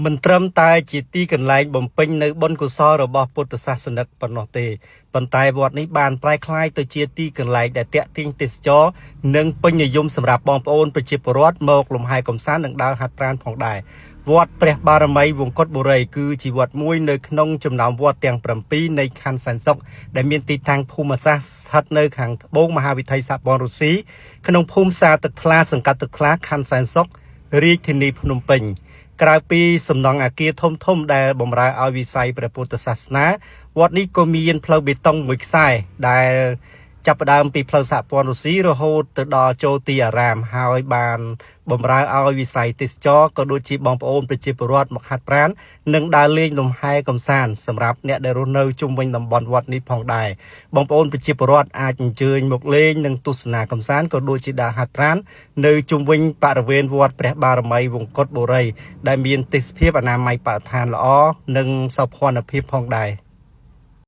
មិនត្រឹមតែជាទីកន្លែងបំពេញនៅបុណ្យកុសលរបស់ពុទ្ធសាសនិកប៉ុណ្ណោះទេប៉ុន្តែវត្តនេះបានប្រែក្លាយទៅជាទីកន្លែងដែលទាក់ទាញទេសចរនិងពេញនិយមសម្រាប់បងប្អូនប្រជាពលរដ្ឋមកលំហែកំសាន្តនិងដើរហាត់ប្រាណផងដែរវត្តព្រះបារមីវង្គតបុរីគឺជាវត្តមួយនៅក្នុងចំណោមវត្តទាំង7នៃខណ្ឌសែនសុខដែលមានទីតាំងភូមិសាស្ត្រស្ថិតនៅខាងត្បូងមហាវិថីសហព័ន្ធរុស្ស៊ីក្នុងភូមិសាទឹកថ្លាសង្កាត់ទឹកថ្លាខណ្ឌសែនសុខរាជធានីភ្នំពេញ ក្រៅពីសំណង់អាគារធំធំដែលបំរើឲ្យវិស័យព្រះពុទ្ធសាសនាវត្តនេះក៏មានផ្លូវបេតុងមួយខ្សែដែលចាប់ផ្ដើមពីផ្លូវសហព័ន្ធរុស្ស៊ីរហូតទៅដល់ចូលទីអារាមហើយបានបំរើឲ្យវិស័យទេសចរក៏ដូចជាបងប្អូនប្រជាពលរដ្ឋមកហាត់ប្រាណនិងដើរលេងលំហែកំសាន្តសម្រាប់អ្នកដែលរស់នៅជុំវិញតំបន់វត្តនេះផងដែរបងប្អូនប្រជាពលរដ្ឋអាចអញ្ជើញមកលេងនិងទស្សនាកំសាន្តក៏ដូចជាដើរហាត់ប្រាណនៅជុំវិញបរិវេណវត្តព្រះបារមីវង្គតបុរី ដែលមានទេសភាពអនាម័យបរិស្ថានល្អនិងសោភ័ណភាពផងដែរ។